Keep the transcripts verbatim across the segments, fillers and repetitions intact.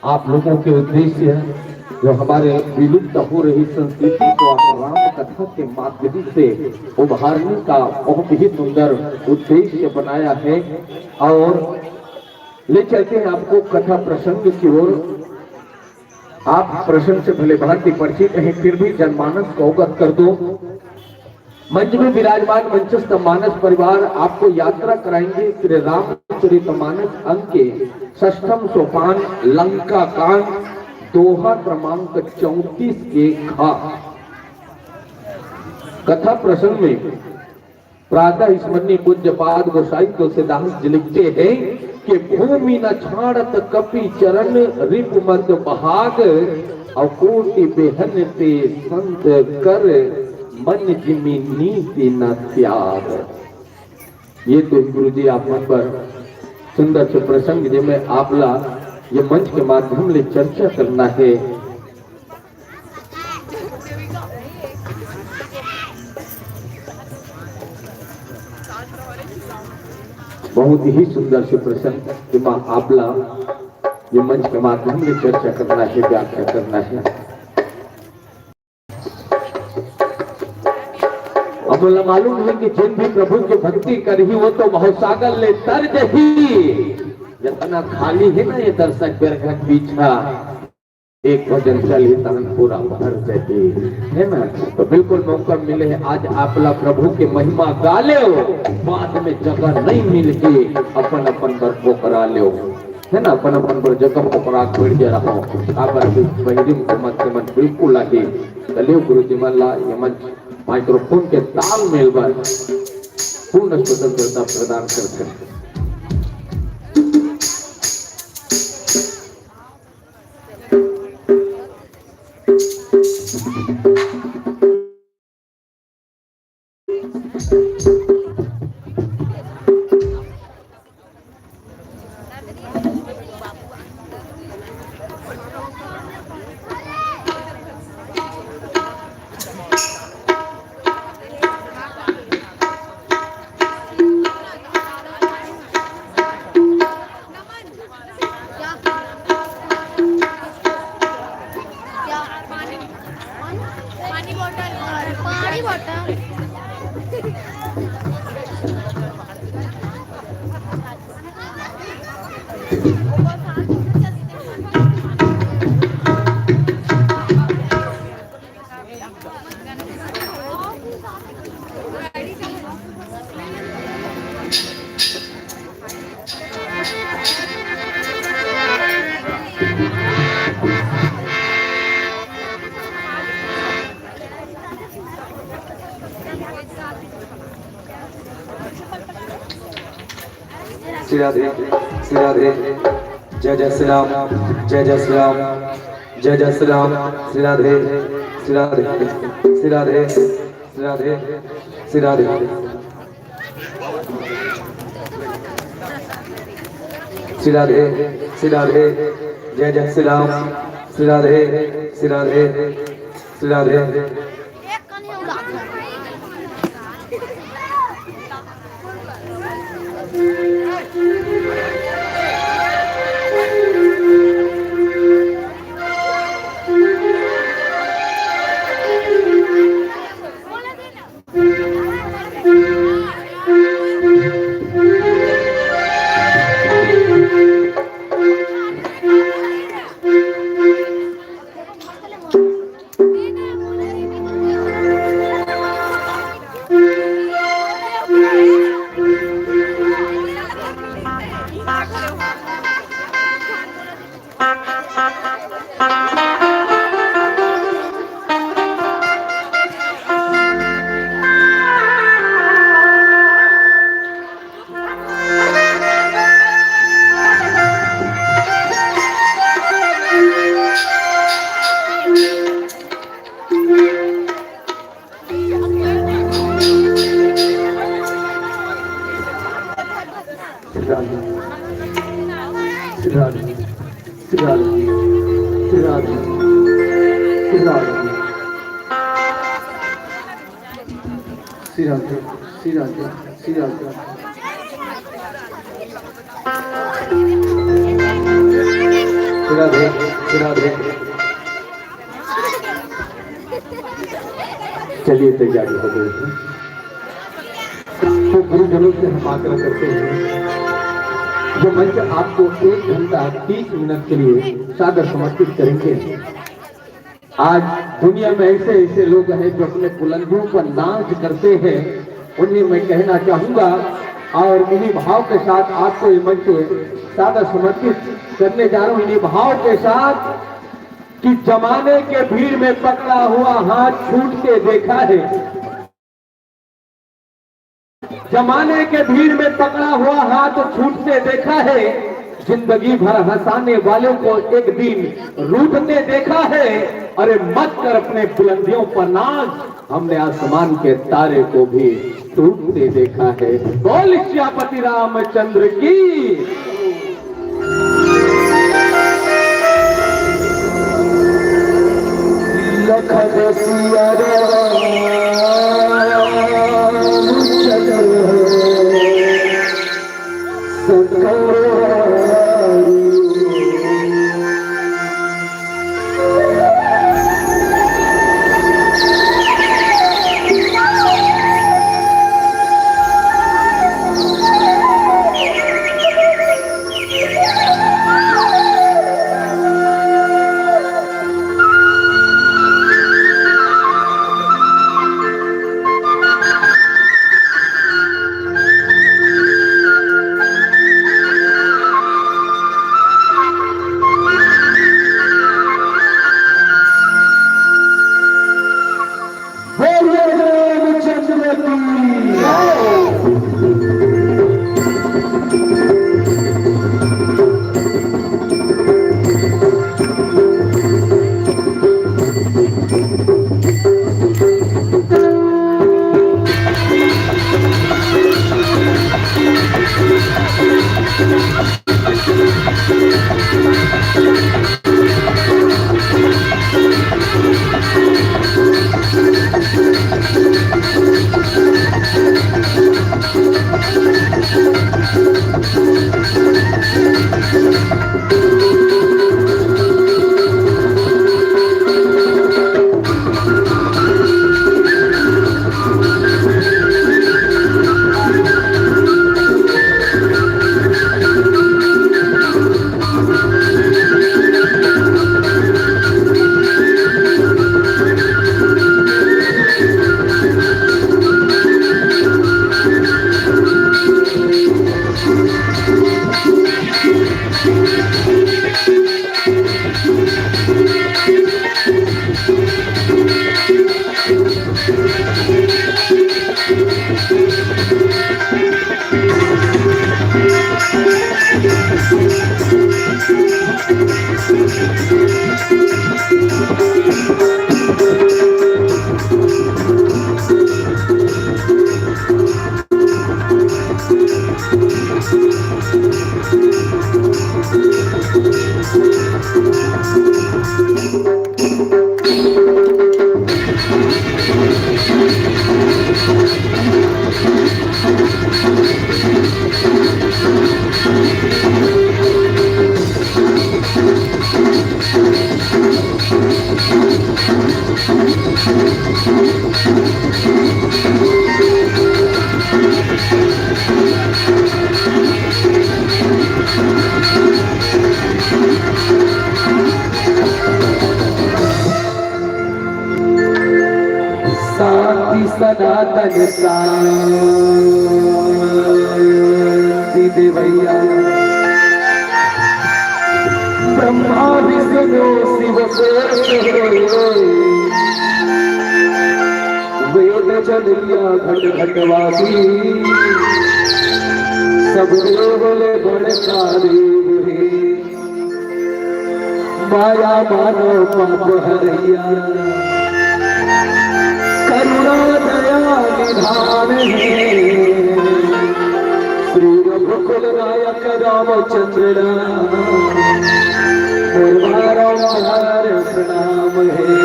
आप लोगों के उद्देश्य है जो हमारे विलुप्त हो रही संस्कृति को आप राम कथा के माध्यम से उभारने का बहुत ही सुंदर उद्देश्य बनाया है। और ले चलते हैं आपको कथा प्रसंग की ओर। आप प्रसंग से भले भांति परिचित हैं, फिर भी जनमानस को अवगत कर दो। मंच में विराजमान मंचस्थ मानस परिवार आपको यात्रा कराएंगे श्री रामचरित मानस अंक के षष्ठम सोपान लंका कांड, दोहा क्रमांक चौंतीस के खा। कथा प्रसंग में प्रातः स्मरणीय पूज्यपाद गोसाई तुलसीदास जी लिखते हैं कि भूमि न छाड़त कपि चरण रिपु मंद बहाग, और कोटि बेहन ते संत कर मन जिमि नीति न त्याग। ये तो गुरु जी आप मन पर सुंदर से प्रसंग, जेमे आपला ये मंच के माध्यम ले चर्चा करना है। बहुत ही सुंदर से प्रसंग, जेमा आपला ये मंच के माध्यम ले चर्चा करना है, व्याख्या करना है। अब मोला मालूम है कि जिन भी प्रभु के भक्ति करही, वो तो भवसागर ले तर जही। जितना खाली है ना ये दर्शक बेरघट बीच का, एक भजन चलही तहन पूरा भर जही, है ना? तो बिल्कुल मौका मिले है आज आपला प्रभु के महिमा गा लेव, बाद में जगह नहीं मिलही, अपन अपन बर बोकरा लेव। है ना, अपन अपन बर जगह पकड़ा के बैठ गया रहो। काबर कि बहिरी के मन के मन बिल्कुल आगे। त लेव गुरु जी मन ला ये मंच माइक्रोफोन के तालमेल बर पूर्ण स्वतंत्रता प्रदान करथे। पानी बॉटल। श्री राधे, श्री राधे। जय जय श्री राम, जय जय श्री राम, जय जय श्री राम। श्री राधे, श्री राधे, श्री राधे, श्री राधे, श्री राधे। श्री राधे, श्री राधे। जय जय श्री राम। श्री राधे, श्री राधे, श्री राधे। श्री राधे, श्री राधे, श्री राधे, श्री राधे, श्री राधे, श्री राधे। श्री राधे, श्री राधे, श्री राधे। राधे, राधे। चलिए, तैयारी हो गई है। तो गुरुजनों से हम आग्रह करते हैं, जो मंच आपको एक घंटा तीस मिनट के लिए सादर समर्पित करेंगे। आज दुनिया में ऐसे ऐसे लोग हैं जो अपने बुलंदियों पर नाज करते हैं, उन्हें मैं कहना चाहूंगा और इन्हीं भाव के साथ आपको ये मंच सादर समर्पित करने जा रहा हूं। इन्हीं भाव के साथ कि जमाने के भीड़ में पकड़ा हुआ हाथ छूटते देखा है, जमाने के भीड़ में पकड़ा हुआ हाथ छूटते देखा है, जिंदगी भर हंसाने वालों को एक दिन रूठते देखा है। अरे मत कर अपने बुलंदियों पर नाज, हमने आसमान के तारे को भी टूटते देखा है। बोल सियापति रामचंद्र की। लखन सिया राम चंद्र संकरारी। बोलिए रामचंद्र की जय। शांति सनातन शांति दे भैया। ब्रह्मा विष्णु शिव शेष वेद जनिया घट घटवासी, सब देव ले बड़का देव हे। माया मानव पाप हरैया, करुणा दया निधान हे। श्री रघुकुल नायक रामचंद्र राम, मोर बारंबार प्रणाम हे।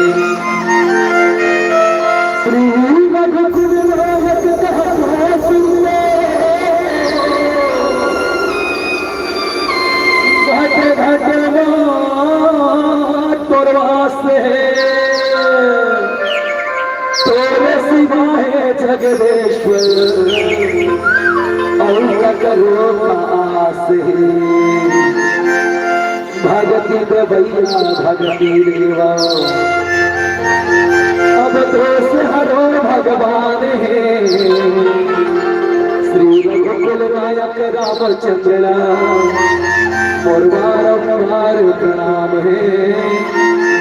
श्री रघुकुल नायक कहत सुन ले, घट घट मा हे, तोरे सिवा हे जगदेश्वर, अउ ककरो पास हे। भगति देवैया भगति देवा, अब दोष हरो भगवान हे। श्री रघुकुल नायक रामचंद्र ला मोर बारंबार प्रणाम हे,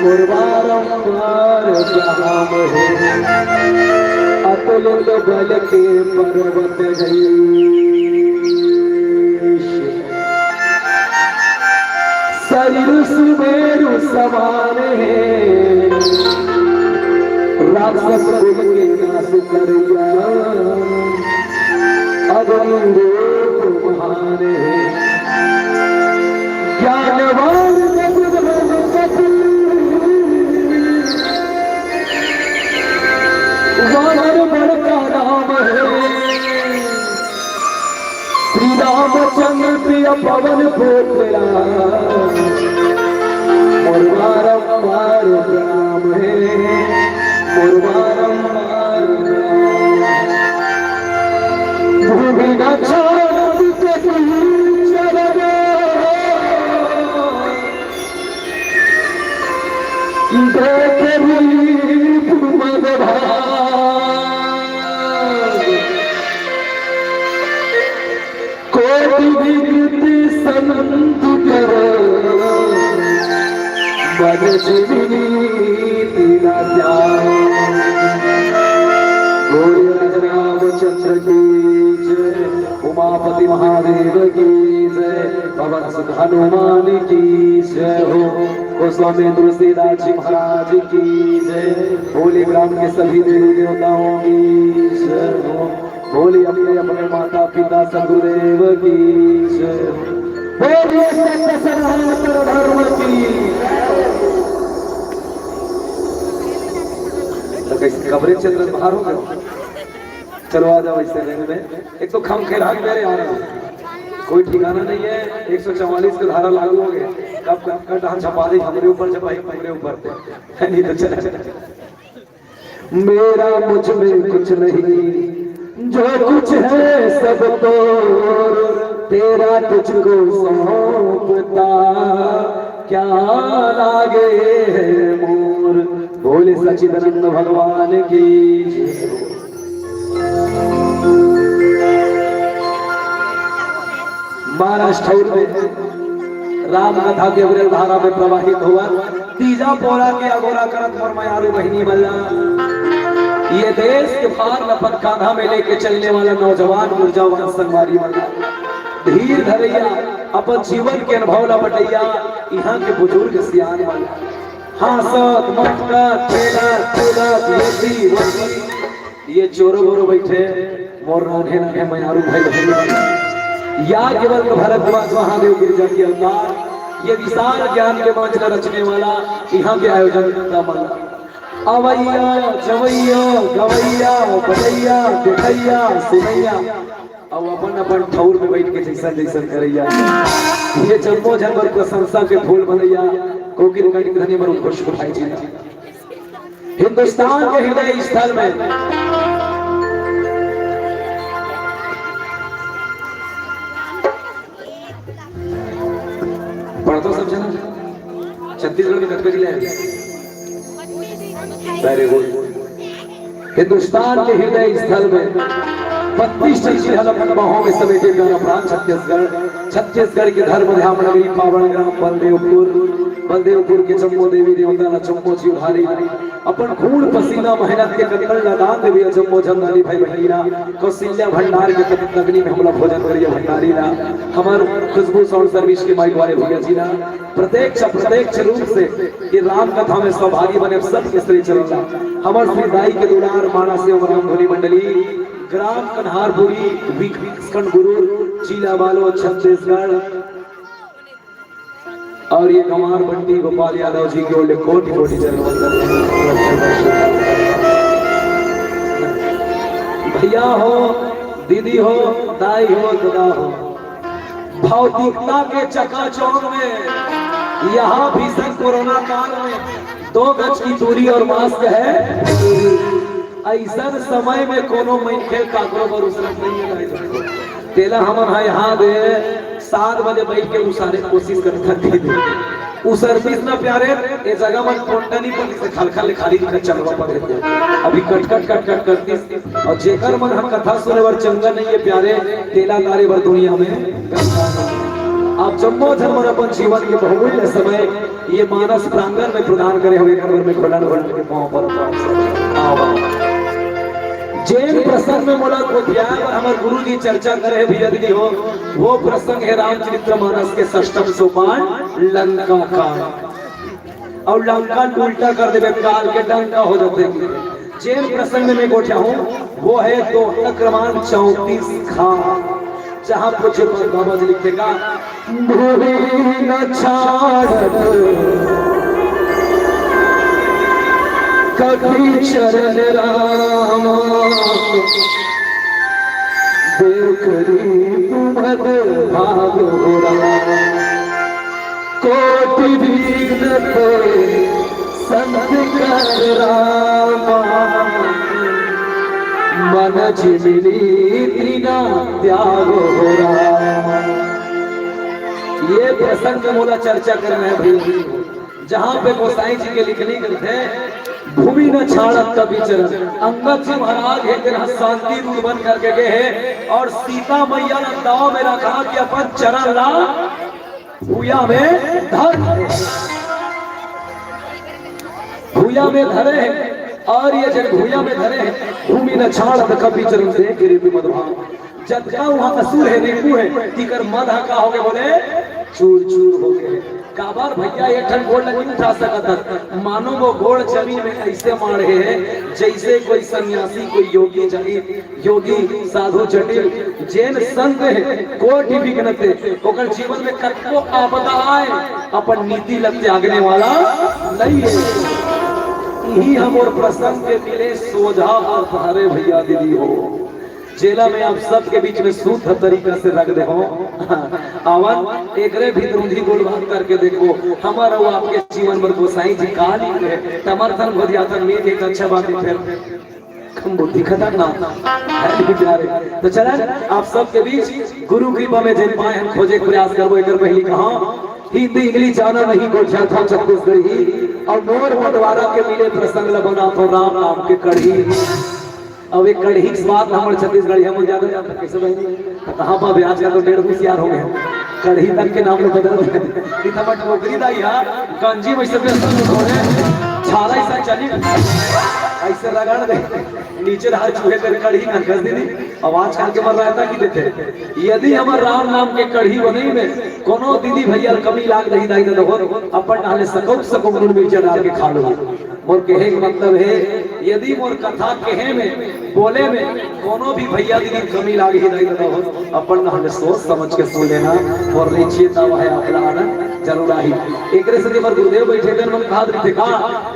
मोर बारंबार प्रणाम हे। अतुलित बल के पर्वत शीर्ष, शरीर सुमेरु समान हे। राक्षस कुल के नाश करैया, अग्नि रूप महान हे। ज्ञानवान जगत में कपि, वानर बड़ का नाम हे। श्री रामचंद्र प्रिय पवन पुत्र राम, मोर बारंबार प्रणाम हे, मोर बारंबार प्रणाम। भूमि न छोड़ के तू चल गए। देख रूप मद भाग, कोटि विकृति संत कर, मन जिम नीति न त्याग। बोलिए रामचंद्र की जय, उमापति महादेव की जय, पवन सुत हनुमान की जय हो। गोस्वामी तुलसीदास जी महाराज की जय। बोले ग्राम के सभी देवी देवताओं की जय हो। बोले अपने अपने माता पिता सदगुरुदेव की जय हो। बोलिए सत्य सनातन धर्म की। तो कैसे कमरे चंद्र बाहर हो गए? चलो आ जाओ इस रंग में। एक तो खम खेला मेरे आ रहे हैं, कोई ठिकाना नहीं है। एक सौ चवालीस का धारा लागू हो गया। कब कब का डांस छपा दे, हमारे ऊपर छपाई, हमारे ऊपर थे। नहीं तो चला, चला। मेरा मुझ में कुछ नहीं, जो कुछ है सब तो तेरा, तुझको सौंपता क्या लागे है मोर। बोले सच्चिदानंद भगवान की जय। महाराज ठौर में राम कथा के उगरे धारा में प्रवाहित होवत तीजा पोरा के अगोरा करत मोर मयारू बहिनी मन ला, ये देश के भार ल अपन कांधा में लेके चलने वाला नौजवान ऊर्जावान संगवारी मन ला, धीर धरैया, अपन जीवन के अनुभव ला बटैया, इहाँ के बुजुर्ग सियान मन ला, हाँसत, मटकत, खेलत, कूदत, ये दी, वो दी, ये चोरो बोरो बैठे, मोर नान्हे नान्हे मयारू भाई बहिनी, या केवल भारद्वाज महादेव गिरजा के अवतार, ये विशाल ज्ञान के मंच ला रचने वाला, इहाँ के आयोजन करने वाला, अवैया, जवैया, गवैया, बजैया, देखैया, सुनैया, अउ अपन अपन ठौर में बैठ के जैसन जैसन करैया, ये जम्मो जन बर प्रशंसा के फूल बरैया, कोकिल कंठ धनी बर खुश उठाई जी। हिंदुस्तान के हृदय स्थल में पढ़ तो सब जना, छत्तीसगढ़ में कतका जिला है? Very good। हिंदुस्तान के हृदय स्थल में बत्तीस ठन जिला ल अपन बाहों में समेटे प्यारा प्राण छत्तीसगढ़। छत्तीसगढ़ के धर्म धाम नगरी पावन ग्राम बलदेवपुर, बलदेवपुर के जम्मो देवी देवता ला जम्मो जीवधारी अपन खून पसीना मेहनत के कंकड़ ला दान देवे जम्मो जंगाली भाई बहिनी ला। कौशल्या भंडार के तगनी में हमला भोजन करिए भंडारी ला, हमर खुशबू साउंड सर्विस के माइक वाले भैया जी ला प्रत्यक्ष अप्रत्यक्ष रूप से ये राम कथा में सहभागी बने सबके श्री चरण ला। हमर श्री दाई के दुलार मानस एवं रामधुनी मंडली, ग्राम कन्हारपुरी, विकासखंड गुरूर, जिला बालोद, छत्तीसगढ़। और ये गंवार बंटी गोपाल यादव जी के ओर ले कोटि कोटि चरण वंदन। भैया हो, दीदी हो, दाई हो, ददा हो, भौतिकता के चकाचौंध में यहाँ भीषण कोरोना काल में दो गज की दूरी और मास्क है। ऐसन समय में कोनो मनखे काकरो बर उसरत नहीं है भाई दोस्तों। तेला हमन हा यहाँ दे सात बजे बैठ के उसारे कोशिश करत हन दे। उसरतीस न प्यारे, ए जगह मन कोंटा नहीं पड़ी से खलखल खाली दिखा चलवा पड़े थे। अभी कट कट कट कट करतीस। और जेकर मन ह कथा सुने बर चंगा नहीं है प्यारे, तेला तारे बर दुनिया में गंगा नहीं। आप जम्मो झन मन अपन जीवन के बहुमूल्य समय ये मानस प्रांगण में प्रदान करे हुए, एक बार में घोलन घोलन के पाँव पर आवा। जेन प्रसंग में मोला गोठियाए बर हमर गुरु जी चर्चा करे हे भैया दीदी हो, वो प्रसंग है रामचरित्र मानस के षष्ठम सोपान लंका कांड। और लंका ल उल्टा कर देबे, काल के डंका हो जाते। जेन प्रसंग में गोठियाहूँ, वो है दोहा क्रमांक चौंतीस खा, जहाँ पूज्य बाबा जी लिखथे का, भूमि न छाड़त कपि चरण राम, देव करी तुमद भाग हो राम। कोटि विघ्न ते संत कर रामा, मन जिमिनी तिना त्याग हो रामा। ये प्रसंग मोला चर्चा करना है भाई, जहाँ पे गोसाई जी के लिखनी करते हैं, भूमि न छाड़त कपि चरण। अंगद जी महाराज हे तेरा शांति दूत बन करके गए हैं और सीता मैया ने दाव में रखा कि अपन चरण ला भूया में धर, भूया में धरे हैं। और ये जब भूया में धरे हैं, भूमि न छाड़त कपि चरण देख रे विमल भाव। जतका वहाँ असुर है, रिपु है, तिकर मन ह का हो गए बोले, चूर चूर हो गए। काबर भैया, एक ठन गोड़ ल नहीं उठा सकत हस। मानो वो गोड़ जमीन में ऐसे मारे है, जैसे कोई सन्यासी, कोई योगी जाई योगी साधु जटिल जेन संत हे, कोटि विघ्न ते, ओकर जीवन में कतको आपदा आए, अपन नीति ल त्यागने वाला नहीं है। इही हमर प्रसंग के मिले सोझा अर्थ हरे भैया दीदी हो, जेला मैं आप सबके बीच में शुद्ध तरीका से रख दे हो। आवन एकरे भी रूंधी गोलबात करके देखो, हमर अउ आपके जीवन भर गोसाई जी का लिखे, तमर थन भजिया थन मीत एक अच्छा बात है फिर। हम बुद्धि खतरनाक है भी प्यारे। तो चलन आप सबके बीच गुरु कृपा में जेन पाए हम खोजे के प्रयास करबो। एकर पहली कहा हिंदी इंग्लिश जाना नहीं गोठिया था छत्तीसगढ़ी और मोर बंटवारा के मिले प्रसंग ल बना तो राम नाम के कढ़ी। अब एक कढ़ी की बात हमर छत्तीसगढ़ी हम ज्यादा ज्यादा कैसे बहनी तो कहाँ पर ब्याज का तो डेढ़ होशियार हो गए। कढ़ी तक के नाम लोग बदल गए। इतना टोकरी दाई हा गंजी में से छाला ऐसा चली ऐसे रगड़ दे। नीचे रहा चूहे तेरे कढ़ी ना कर दीदी। अब आजकल के मर रहता कि देते यदि हमर राम नाम के कढ़ी बनई में कोनो दीदी भैया कमी लाग रही दाई तो अपन डाले सको सको नून मिर्चा डाल के खा लो। मोर कहे के मतलब है यदि मोर कथा कहे में बोले में कोनो भी भैया दीदी कमी लाग ही दाई तो अपन डाले सोच समझ के सुन लेना। और रेचिए तब है अपना आनंद जरूर आही। एकरे से हमर गुरुदेव बैठे गन मन कहा देखा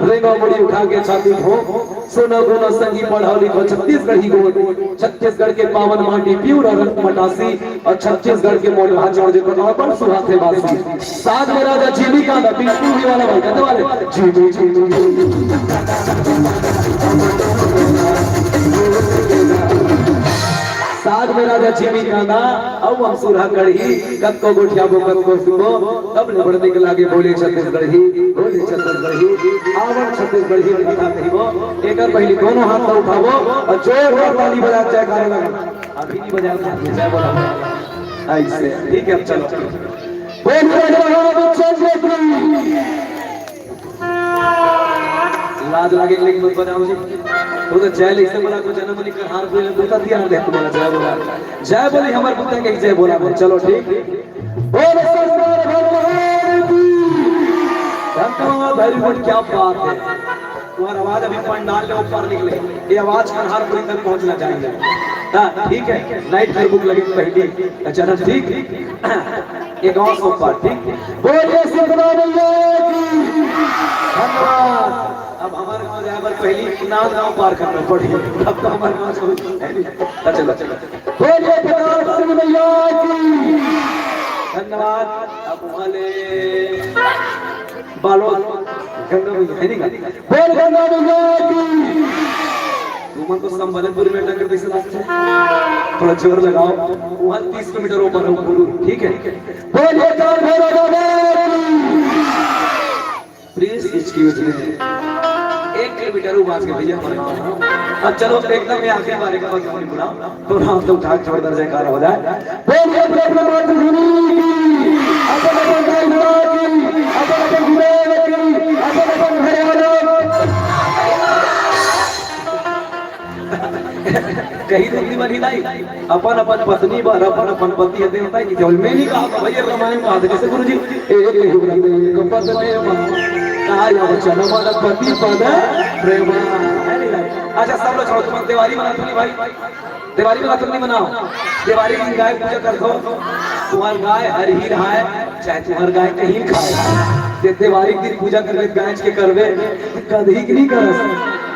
रेंगा मुड़ी उठा के छाती ठोक सुनो गुनो संगी पढ़ो लिखो छत्तीसगढ़ी गोठ। छत्तीसगढ़ के पावन माटी प्योर रंग मटासी और छत्तीसगढ़ के मोटहा चौड़े पर अपन सुहाथे बासी। साथ में राजा जिमी कांदा बिल्कुल भी वाला भाई कहते वाले जिमी जिमी जिमी। साथ में राजा जिमी कांदा अउ हम सुरहा कढ़ी कतको गोठिया बो कतको सुबो तब ले बड़ निक लागे बोले छत्तीसगढ़ी। बोले छत्तीसगढ़ी। आवन छत्तीसगढ़ी कथा कहिबो। एकर पहली दोनों हाथ ला उठाबो और जोरदार ताली बजा जयकारा लगा। अभी नहीं बजा जय बोला। ऐसे ठीक है अब चलो। बोले रामचंद्र की लाज लागे के लेकिन मत बनाओ जी। वो तो जय लिख से बोला कुछ जन्म नहीं कर हार कोई बोलता दिया दे तुम्हारा जय बोला। जय बोली हमर बुता के जय बोला बोल चलो ठीक। बोल शंकर भगवान की। धन्यवाद very good क्या बात है। तुम्हारा आवाज अभी पंडाल में ऊपर निकले। ये आवाज कन्हारपुरी तक पहुंचना चाहिए। हाँ ठीक है लाइट हर बुक लगी पहली। अच्छा ठीक। ये गांव सोपार ठीक। बोलिए सिद्धना मैया की। धन्यवाद। अब हमारे गांव जाए पर पहली नांद गांव पार करना पड़ी। अब तो हमारे गांव से अच्छा चलो चलो। बोलिए प्रताप सिंह मैया की। धन्यवाद। अब वाले बोलो, गंगा मैया, है नहीं का? बोल गंगा मैया की। तुमन तो संबलपुर में टक्कर जैसे लगथे। थोड़ा जोर लगाओ। वहाँ तीस किलोमीटर ऊपर है गुरु, ठीक है? बोलिए काल भैरव बाबा की। Please excuse me। एक किलोमीटर ऊपर के भैया, हमारे गाँव। अब चलो, एकदम ये आखिरी बार एक बार बुलाओ। तो नाम तो उठा के जोरदार जयकारा हो जाए। बोलिए अपने अपने मातृभूमि की, अपन अपन दाई माँ की, अपन अपन गुरुदेव की, अपन अपन घरे वालों। कहीं तो नहीं बनी नहीं, अपन अपन पत्नी बर, अपन अपन पति है देवता की केवल। मैं नहीं कहा था भैया, रामायण कहा था जैसे गुरु जी, एक ही व्रत एक पत्नी बर, कहा या वचन मन पति पद प्रेम। अच्छा, सब लोग छोड़ो, तुम देवारी मनाथो नहीं भाई? देवारी मनाथो नहीं मनाओ? देवारी दिन गाय पूजा करथो, तुम्हार गाय हरही रहाय, चाहे तुम्हार गाय कहीं खाए, ते देवारी दिन पूजा करबे, गाय के करबे, कदही के नहीं करस।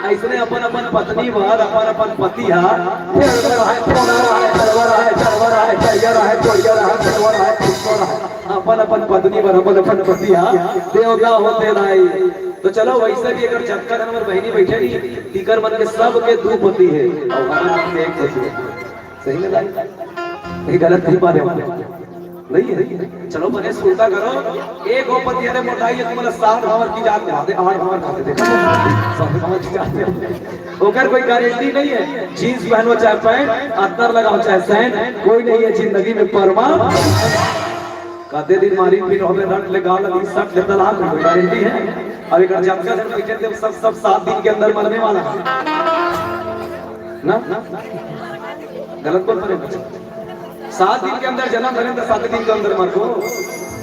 ऐसने अपन अपन पत्नी बर, अपन अपन पति हा, फेर रहाय, फोना रहाय, चढ़वा रहाय, चढ़वा रहाय, चढ़िया रहाय, चढ़िया रहाय, चढ़वा रहाय, फुटवा रहाय। अपन अपन पत्नी बर, अपन अपन पति हा, देवता होते नाई। तो चलो, वैसे भी अगर जतका झन हमर बहिनी बैठे नहीं, तीकर मन के सबके दू पति है, और हमर मन के एक पति है। सही में भाई? ये गलत नहीं पा रहे हो? नहीं है? चलो, बने सुनता करो। एक गो पति है, मोटाई है, तुम्हारा साठ भावर की जात में आते, आठ भावर खाते थे। साठ भावर की जात में। ओकर कोई गारंटी नहीं है। जींस पहनो चाहे पैंट, अत्तर लगाओ चाहे सैंट, कोई नहीं है जिंदगी में परमा। कते दिन मारी पीट होबे, रट ले गाल, अभी सट ले तलाक, कोई गारंटी है? अब एक जब का जब बैठे थे, सब, सब सात दिन के अंदर मरने वाला है ना? गलत बोल रहे बच्चे। सात दिन के अंदर जन्म धरे तो सात दिन के अंदर मर गो।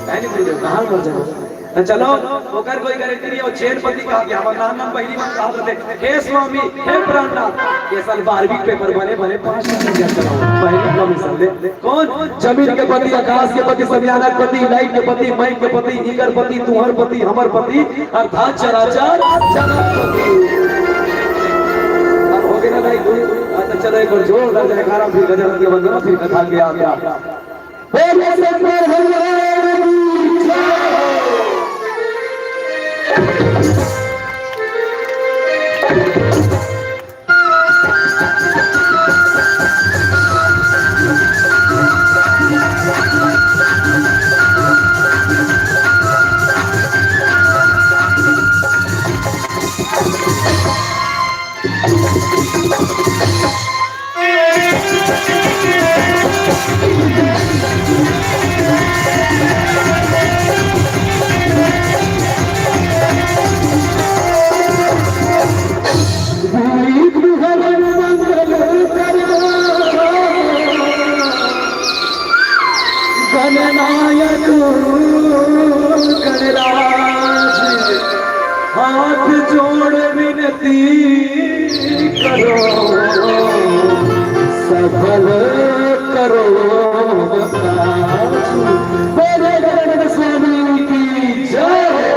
है नहीं, बोल दो, कहाँ मर जाओ? तो चलो, ओकर कोई गारंटी नहीं है। वो चेन पति कहा कि हमारे नाम नाम पहली बार कहा थे, "हे स्वामी, हे प्राणनाथ, ये साल बारहवीं पेपर बने, बने पाँच दिन जब चलाओ, पहली कमीशन दे।" कौन? जमीन के पति, आकाश के पति, समियाना के पति, लाइट के पति, माइक के पति, इकर पति, तुहर पति, हमर पति, अर्थात चराचर जगत पति। अब हो गया ना भाई, कोई? अच्छा, चलो, एक बार जोरदार जयकारा, फिर गजानन के वंदना, फिर कथा की यात्रा। बोलो शंकर भगवान की जय हो। गणनायक गणराज, हाथ जोड़ विनती करो, सफल करो काज। बोले गणेश स्वामी की जय हो।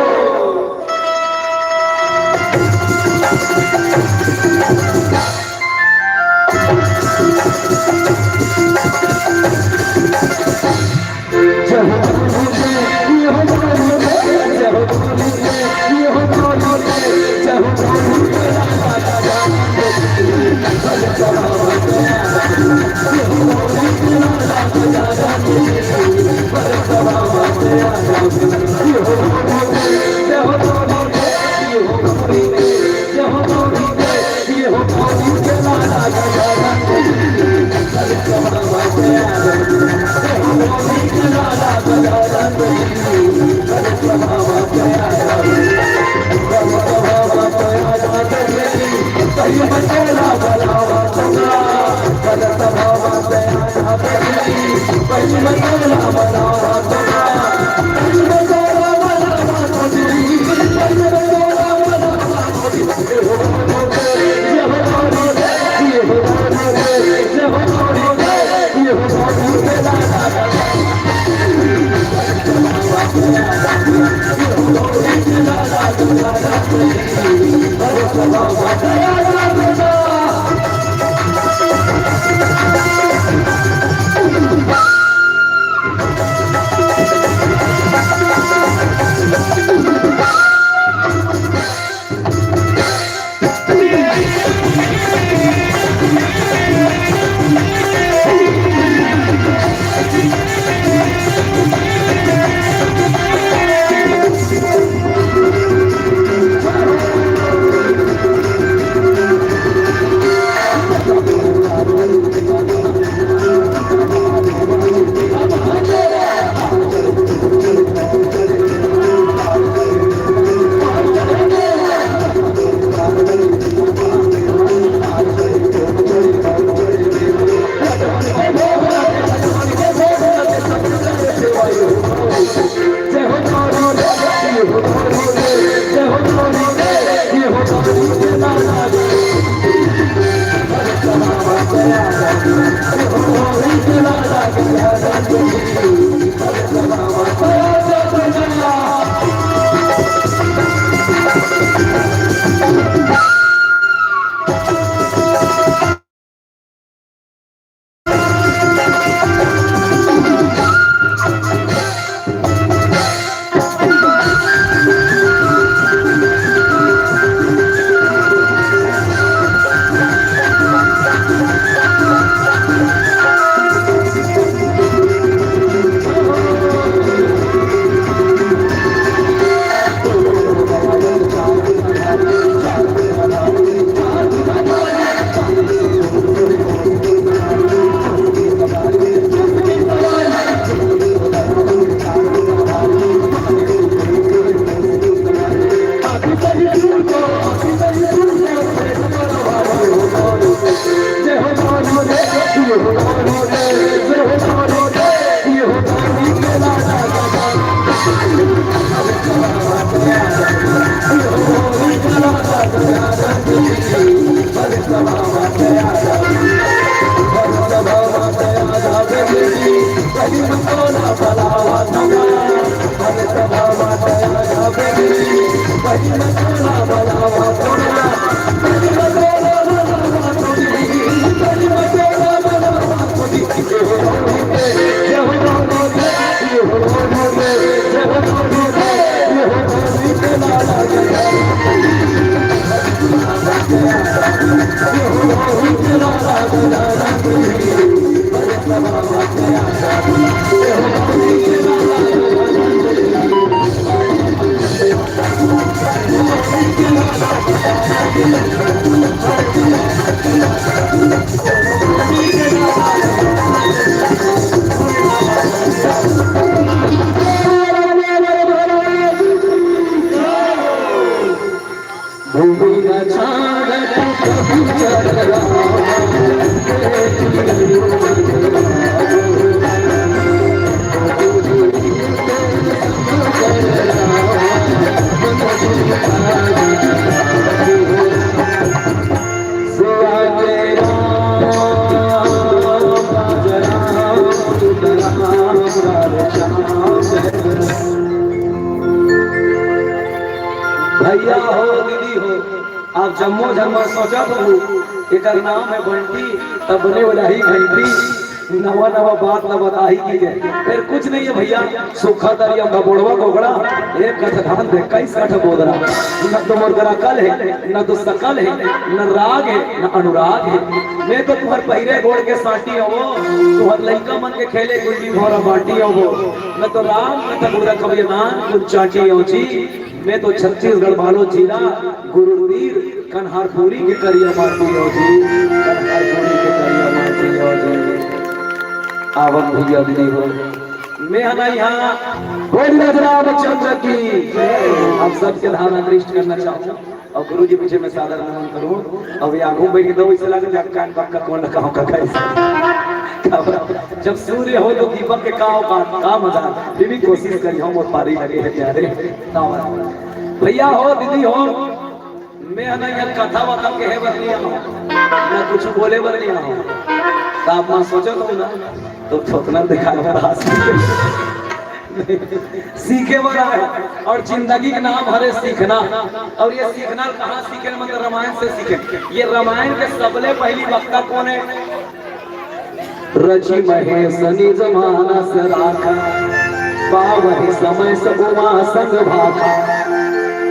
भैया हो, दीदी हो, आप जम्मो झन मन सोचत हो, एकर नाम है बंटी, तब बने वाला ही घंटी, नवा नवा बात न बताही की जय। फिर कुछ नहीं है भैया, सूखा दरिया का बोड़वा कोकड़ा, एक कथ धान दे, कई कठ बोदरा। न तो मोर करा कल है, न तो सकल है, न राग है, न अनुराग है। मैं तो तुम्हार पहिरे गोड़ के सांटी हवो, तुम्हार लइका मन के खेले गुल्ली भौरा बाटी हवो। न तो राम, न तो गुरु कबीर नाम, कुछ चाटी हो जी। मैं तो छत्तीसगढ़ बालोद जिला, गुरुतीर, कन्हारपुरी के करिया माटी हो जी, कन्हारपुरी के करिया माटी हो जी। आवत भैया दीदी हो, मैं हना यहाँ बोल राज रामचंद्र की। आप सबके धारणा दृष्ट करना चाहूँ और गुरु जी पीछे मैं सादर नमन करूँ। अब ये आगू बैठ के दो इसे लगे जब कान पक्का कौन लगा होगा कैसे। जब सूर्य हो तो दीपक के का औकात, का मजा। फिर भी कोशिश करी हम और पारी लगे है प्यारे। का बात? भैया हो, दीदी हो, मैं ना यहाँ कथा वथा कहे बर नहीं आऊँ, ना कुछ बोले बर नहीं आऊँ। तो आप वहाँ सोचो तो ना, तो थोथना दिखाए बर आ सीखे। सीखे बर आए। और जिंदगी का नाम हरे सीखना। और ये सीखना कहाँ सीखे? मतलब रामायण से सीखे। ये रामायण के सबले पहली वक्ता कौन है? रचि महेश निज मानस राखा, पावहि समय सगुमा संग भाखा।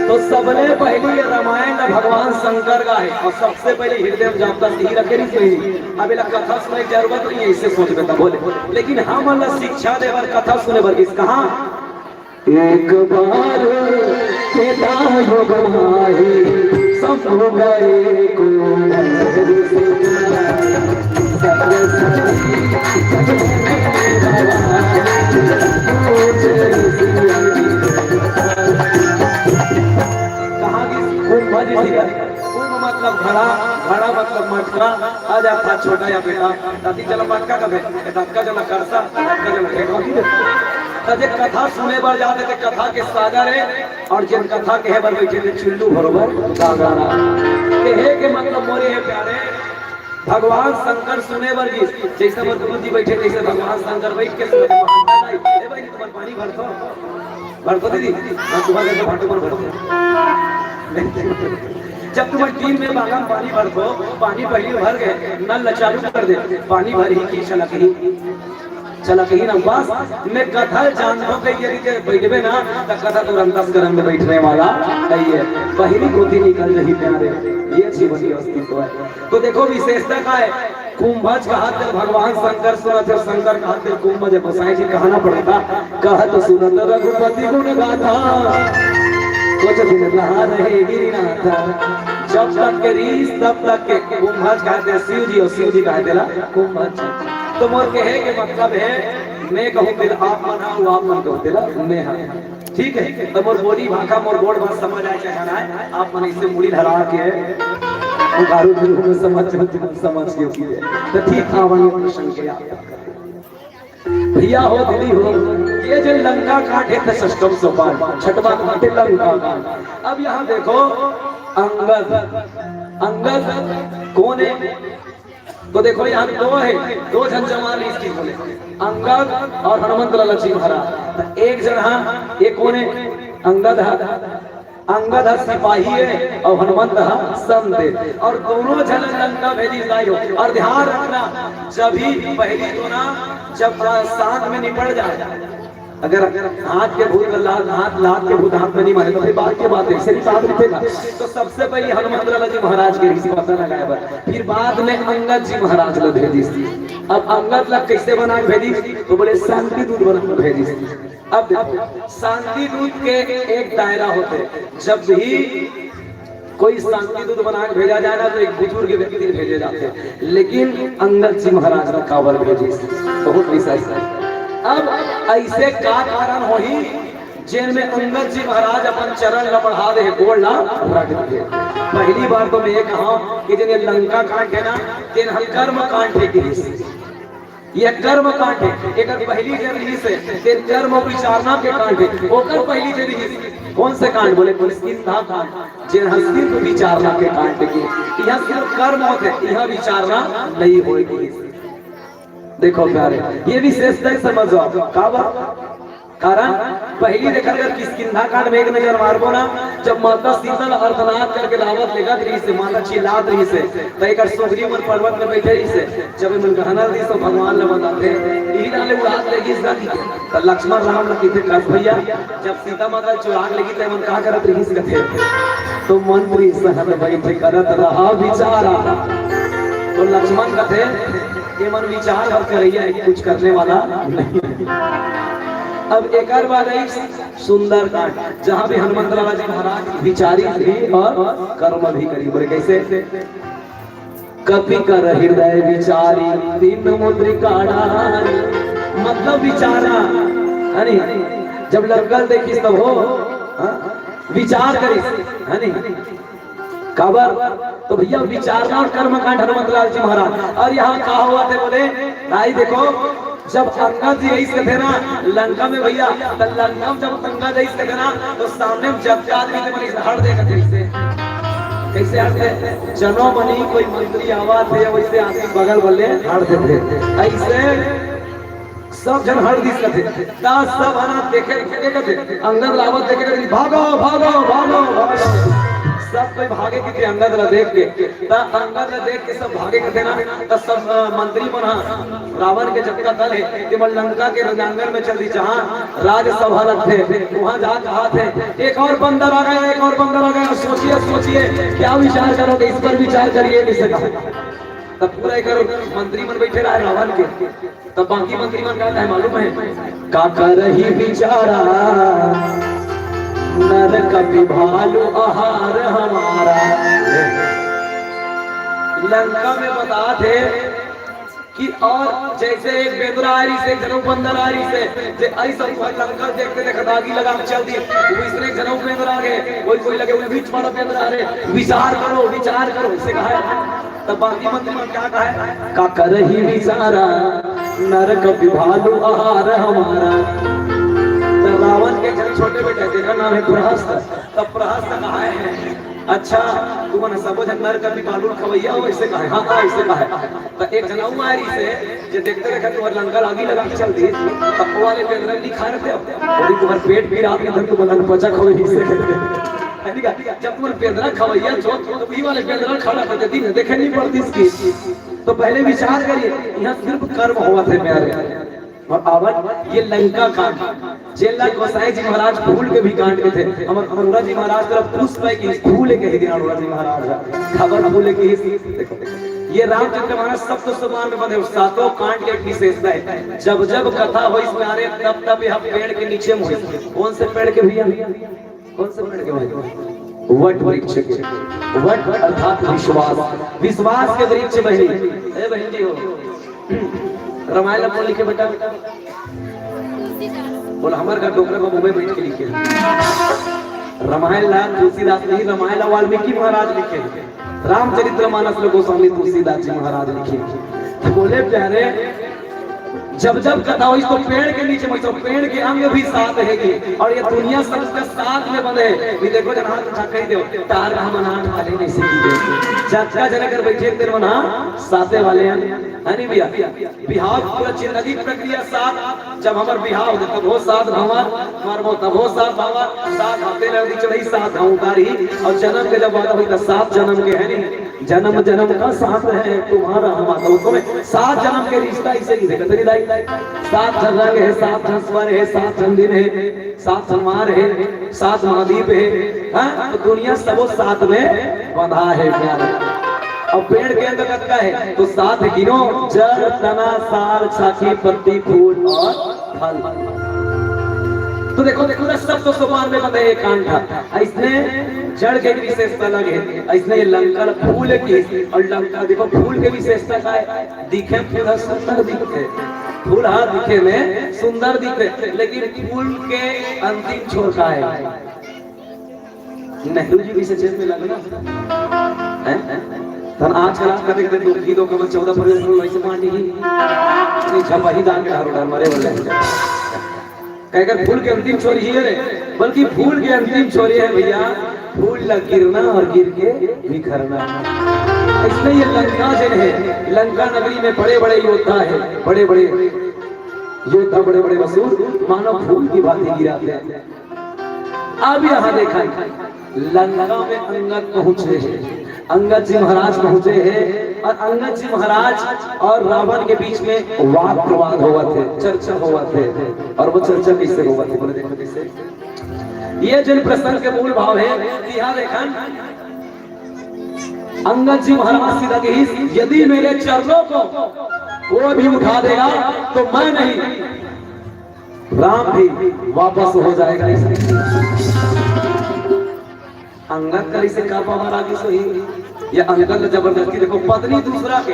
तो सबले पहली ये रामायण ला भगवान शंकर का है और सबसे पहले हृदय में जाता से ही रखे नहीं सही। अब इला कथा सुने की जरूरत नहीं है, इससे सोच में बोले, लेकिन हम ला शिक्षा दे बर कथा सुने बर किस कहा एक बार केता युग माही शंभु गए को कहाँ की कुंभ जी थी? कुंभ मतलब घड़ा, घड़ा मतलब मटका। आ जा था छोटा या बेटा, दादी चला मटका का बे, दादी का चला करसा, दादी का चला खेत होती है। तो जे कथा सुने बर जाते थे, कथा के सागर है, और जिन कथा कहे बर बैठे थे, चुल्लू बरोबर दादा। कहे के मतलब मोरे है प्यारे, भगवान शंकर सुने बर जी, जैसे मोर गुरु जी बैठे, जैसे भगवान शंकर बैठ के सुने, "ए भाई, तुम्हारे पानी भर दो, भर दो दीदी, मैं तुम्हारे घर में भाटो पर भर दो।" जब तुम्हारे टीम में बागा में पानी भर दो, पानी पहले भर गए, नल चालू कर दे, पानी भर ही की छलक ही। चला कहीं ना बस, मैं कथा जानबो कही यदि के बैठबे ना, त कथा तोर अंतस्करण में बैठने वाला नहीं है। बहिरी कोती निकल रही प्यारे, ये जीवन के अस्तित्व है। तो देखो विशेषता का है, कुंभज कहा थे भगवान शंकर सुनत है, शंकर कहा थे कुंभज, गोसाई जी कहना पड़ता, कहत सुनत रघुपति गुण गाथा, कुछ दिन कहा रहे गिरिनाथा। जब तक के रीस तब तक के कुंभज कहा थे शिव जी और शिव जी कहा थे ला कुंभज जी। तो मोर कहे के मतलब है, मैं कहूँ तेला आप मन हा, वो आप मन कहूँ तेला मैं हा। ठीक है, तो मोर बोली भाखा, मोर गोठ बात समझ आए चाहे ना आए, आप मन इसे मुड़ी लहरा के उधारू गुरु में समझ, समझ के की है। तो ठीक था, वही प्रसंग के आप। भैया हो, दीदी हो, ये जो लंका कांड है, तो षष्टम सोपान, छठवां कांड है लंका कांड। अब यहाँ देखो, अंगद, अंगद कौन है? तो देखो, यहाँ दो है, दो झन जवान इसकी बोले, अंगद और हनुमंत लाला जी महाराज। तो एक जन हा, एक कौन है? अंगद हा, अंगद हा सिपाही है और हनुमंत हा संत है। और दोनों झन लंका भेजी जाई हो। और ध्यान रखना, जब भी पहली तो ना, जब साथ में निपट जाए, अगर हाथ के भूत ला, हाथ, लात के भूत हाथ में नहीं मारे, तो फिर बात के बात है, इससे भी साथ दिखेगा। तो सबसे पहले हनुमंत लाला जी महाराज के ऋषि पता लगाए बर, फिर बाद में अंगद जी महाराज ला भेजिस। अब अंगद ला कैसे बना के भेजिस? तो बोले, शांति दूत बना के भेजिस। अब देखो, शांति दूत के एक दायरा होथे, जब भी कोई शांति दूत बना के भेजा जाए ना, तो एक बुजुर्ग व्यक्ति भेजे जाथे, लेकिन अंगद जी महाराज ला काबर भेजिस? बहुत ऐसा है। अब ऐसे का कारण होही, जेन में अंगद जी महाराज अपन चरण ला बढ़ा दे, गोड़ ला रख दे? पहली बात तो मैं ये कहा कि जेन ये लंका कांड है ना, तेन ह कर्म कांड है किहिस। ये कर्म कांड है, एकर पहली जे रिहिस हे, तेन कर्म विचारना के कांड है, ओकर पहली जे रिहिस। कौन से कांड? बोले, किष्किंधा कांड, जेन ह सिर्फ विचारना के कांड है। यहाँ सिर्फ कर्म होथे, यहाँ विचारना नहीं होए किहिस। देखो प्यारे, ये विशेषता ही समझ जाओ। काबर? कारण पहली देखा, अगर किष्किंधा कांड में एक नजर मारबो ना, जब माता सीता ला अर्धनाद करके रावण लेगत रहिस हे, माता चिल्लात रहिस हे, त एकर सुग्रीव मन पर्वत में बैठे रहिस हे, जब एमन गहना दिस तो भगवान ला बताथे, इही डाले उड़ात लेगिस ना कि, त लक्ष्मण राम ला कहिथे, "कस भैया, जब सीता माता चुरात लेगिस त एमन का करत रहिस?" कथे, तो मंत्री सहत बैठे करत रहा विचारा। तो लक्ष्मण कथे, "एमन विचार हर करइया है, कुछ करने वाला नहीं।" अब एकर बाद आई सुंदरकांड, जहाँ भी हनुमंत लाला जी महाराज विचारी भी और कर्म भी करी। बोले कैसे? "कपि कर हृदय विचारी, दीन मुद्रिका डारी।" मतलब विचारना, है नी? जब लंका ल देखिस तब हो, हाँ? विचार करिस, है नी? काबर? तो भैया, विचारना और कर्मकांड हनुमंत लाल जी महाराज। और यहाँ का होवत हे बोले, भाई देखो, जब अंगद जी अइस कथे ना लंका में भैया, त लंका में जब अंगद अइस कथे ना, तो सामने में जतका आदमी थे, बोले, "हट दे," कथे, "इससे।" कैसे हट दे? जनो मनी कोई मंत्री आवत हे, वैसे आदमी बगल बोले, "हट दे।" ऐसे सब झन हट दिस कथे। त सब हना देखे, देखे कथे, अंगद ला आवत देखे कथे, "भागो, भागो, भागो, भागो।" सब कोई भागे कथे अंगद ला देख के। त अंगद ला देख के सब भागे कथे ना, त सब, अ, मंत्री मन ह रावण के जतका दल हे, तेमन लंका के रणांगन में चल दिस, जहाँ राजसभा लगथे, वहाँ जा कहाथे, "एक और बंदर आ गया, एक और बंदर आ गया, सोचिए, सोचिए, क्या विचार करोगे, इस पर विचार करिए," किसे कहा। तब पूरा एक मंत्री मन बैठे रहे रावण के, तब बाकी मंत्री मन का कहे मालूम है, "का करही विचारा, नर कपि भालु आहार हमारा।" लंका में बताथे कि और जैसे एक बेंदरा आ रहिस हे, एक झन अउ बंदर आ रहिस हे, जे अइस अउ लंका देखते देखत आगी लगा के चल दिस, वइसने एक झन अउ बेंदरा आ गे, कोई कोई लगे, वो बीच वाला बेंदरा आ रे, "विचार करो, विचार करो," इसे कहा है। तब बाकी मंत्री मन क्या कहा है? "का करही विचारा, नर कपि भालु आहार हमारा।" तो रावण के जब छोटे बेटे, जेकर नाम है प्रहस्त, तब प्रहस्त कहा है, "अच्छा, तुमन सबो झन नर कपि भालु खवैया हो," ऐसे कहा है। "हाँ, हाँ," ऐसे कहा है। तो एक झन अउ आ रहिस हे, जे देखते रखे तुम्हारे लंका आगी लगा के चल दिस, तब वो वाले बेंदरा नहीं खा रहे थे, अब तुम्हारे पेट भी रात में तुम अनपचा खवैया से। है नी का? जब तुमन बेंदरा खवैया छो, तो वही वाले बेंदरा खड़ा कर देती ना, देखे नहीं पड़ती इसकी। तो पहले विचार करिए, यहाँ सिर्फ कर्म होवत हे प्यारे। और आवत ये लंका कांड, जेला गोसाई जी महाराज फूल के भी कांड के थे, हमर अरोड़ा जी महाराज तरफ पुष्प है कि फूल के ही दिन अरोड़ा जी महाराज है, खबर फूल के ही। देखो, देखो, ये रामचरित मानस सप्त सोपान में बंधे, सातों कांड के एक विशेषता है। जब जब कथा होइस प्यारे, तब तब यह पेड़ के नीचे में होइस। कौन से पेड़ के भैया? कौन से पेड़ के भाई? वट वृक्ष के। वट अर्थात विश्वास, विश्वास के वृक्ष बहिनी। ए बहन जी हो, रामायण ला कौन लिखे बेटा? बोला, हमारे घर डोकरे बाबू में बैठ के लिखे। रामायण ला तुलसीदास नहीं, रामायण ला वाल्मीकि महाराज लिखे। रामचरित्र मानस ला गोस्वामी तुलसीदास जी महाराज लिखे। तो बोले प्यारे, जब जब कथा होइस तो पेड़ के नीचे में, तो पेड़ के अंग भी सात है कि, और ये दुनिया सबके साथ में बंधे है। ये देखो, जन हाथ उठा कही दो, तार का मन हाथ वाले नहीं सीखी दे। जतका जन कर बैठे तेरे मन, हाँ, साते वाले हैं, है नहीं भैया? बिहाव पूरा जिंदगी प्रक्रिया सात, जब हमर बिहाव होथे तभो सात भावा, मरबो तभो सात भावा, सात हाथे लहदी चढ़ई, सात घाव उतारी, और जन्म के जब वादा होई त सात जन्म के, है नी? जन्म जन्म का साथ है तुम्हारा हमारा, तो तुम्हें सात जन्म के रिश्ता इसे ही देखते नहीं दाई। सात झन रंग है, सात झन स्वर है, सात झन दिन है, सात झन मार है, सात महाद्वीप है। हाँ, तो दुनिया सबो साथ में बंधा है प्यार। अब पेड़ के अंग कतका है, तो सात गिनो, जड़, तना, साल, छाती, पत्ती, फूल और फल। तो देखो, देखो ना, सब तो सोपान में बंधे एक कांड था। इसने जड़ के एक विशेषता अलग है, इसने ये लंका फूल की, और लंका देखो फूल के विशेषता का है, दिखे फूल ह सुंदर दिखथे, फूल ह दिखे में सुंदर दिखथे, लेकिन फूल के अंतिम छोर का है? नेहरू जी भी से जेल में लगे ना, हैं? तन आजकल आप कते कते दो की दो कमल चौदह पर वैसे पार्टी ही नहीं, झपा ही दान के हर उड़ान मरे वाले हैं। कहकर फूल के अंतिम छोर ही है, बल्कि फूल के अंतिम छोर ये है भैया, फूल ला गिरना और गिर के बिखरना। इसलिए ये लंका जन है, लंका नगरी में बड़े बड़े योद्धा है, बड़े बड़े योद्धा, बड़े बड़े वसूर मानव फूल की भांति गिराते हैं। अब यहाँ देखा, लंका में अंगद पहुंचे हैं, अंगद जी महाराज पहुंचे हैं और अंगद जी महाराज और रावण के बीच में वाद प्रवाद होवत हे, चर्चा होवत हे। और वो चर्चा कैसे होवत हे, बोले देखो कैसे। ये जन प्रसंग के मूल भाव है कि यहाँ देखा, अंगद जी महाराज सीधा कही, यदि मेरे चरणों को कोई भी उठा देगा तो मैं नहीं, राम भी वापस हो जाएगा। अंगद का इसे का पावर आगे सो ही, ये अंगद जबरदस्ती। देखो, पत्नी दूसरा के,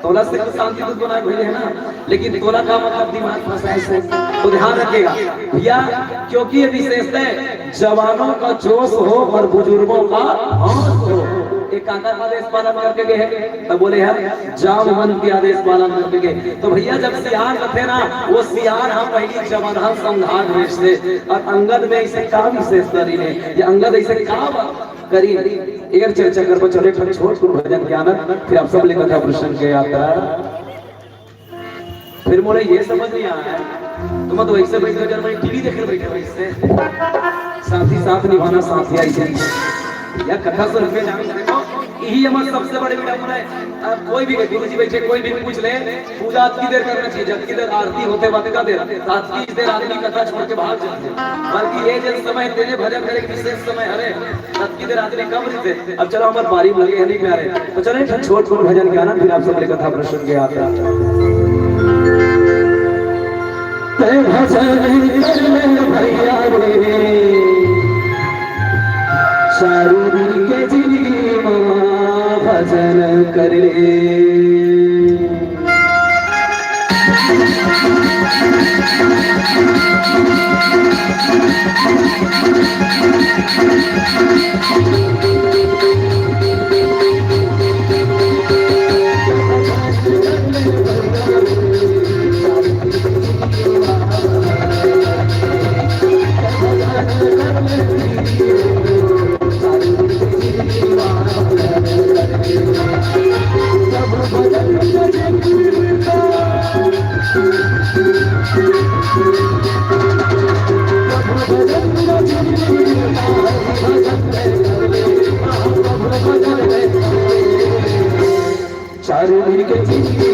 तोला से तो शांति दूत बनाए भइले है ना, लेकिन तोला का मतलब दिमाग फंसा है से, तो ध्यान रखेगा भैया, क्योंकि ये विशेषता है, जवानों का जोश हो और बुजुर्गों का होश हो। एक काका आदेश पालन करके गए हैं, तब बोले हैं, जामवंत के आदेश पालन करके गए। तो भैया, जब सियान रथे ना, वो सियान हम पहली जवान संघात भेजते, और अंगद में इसे का विशेषता नहीं है, ये अंगद इसे का करी, एकर चर्चा करबो। चलो, एक ठन छोट कुन भजन के आनंद, फिर आप सब ले कथा प्रसंग के यात्रा। फिर मोला ये समझ नहीं आया है, तुम तो ऐसे बैठे हो, जब मैं टीवी देख रहे बैठे हो इससे। साथी साथ निभाना, साथिया ऐसे। या कथा सुन के जानो, देखो, यही हमारा सबसे बड़े विडम्बना है। अब कोई भी गुरु जी बैठे, कोई भी पूछ ले, पूजा अतकी देर करना चाहिए, जतकी देर आरती होते, वतका देर। साथ की देर आदमी कथा छोड़ के भाग जाते हैं, बल्कि ये जन समय तेने भजन करे के विशेष समय हरे, तब की देर आदमी कम रहिथे। अब चलो, हमर पारी लगे हे नहीं प्यारे, तो चलो एक छोट छोट भजन के आनंद, फिर आप सब ले कथा प्रसंग के यात्रा। तै भजन कर ले भैया रे, चारों दिन के जिंदगी मा भजन कर ले। चारों दिन के जिंदगी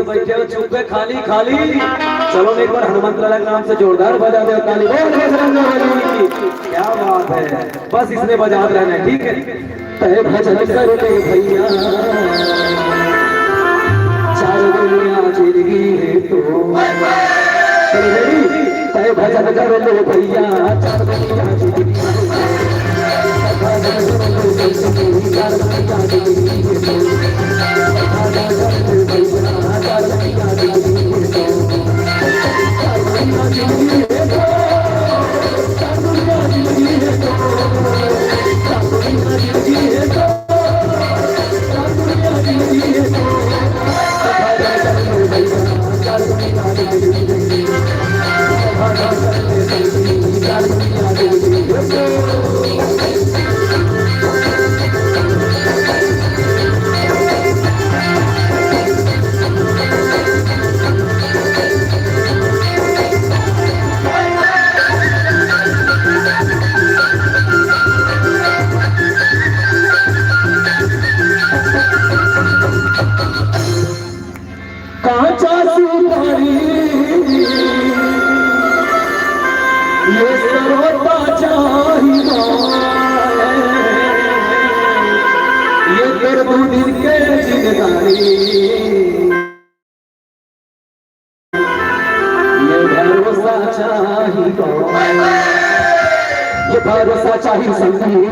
बैठे हो चुप्पे खाली खाली। चलो ना, एक बार हनुमंत लाला के नाम से जोरदार बजा दो ताली। बोल बजरंग बली की। क्या बात है, बस इसने बजात रहना है, ठीक है। तय भजन कर ले भैया, चार दुनिया जिंदगी है तो। चलो ready? तय भजन कर ले भैया, चार दुनिया जिंदगी है। कांचा सुपारी, ये सरोता चाहिदा, ये तोर दू दिन के जिंदगानी। ये भरोसा चाहिदा, ये भरोसा चाहिदा संगी।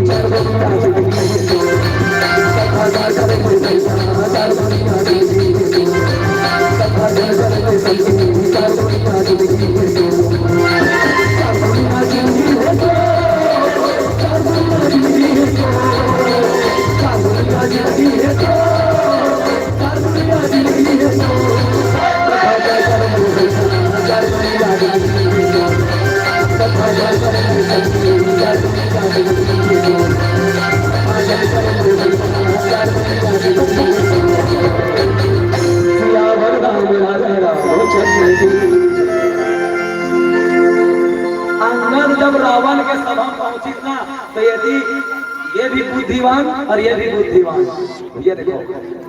अंगद जब रावण के सभा पहुंचिस ना, तो ये थी, ये भी बुद्धिवान और ये भी बुद्धिवान। ये देखो,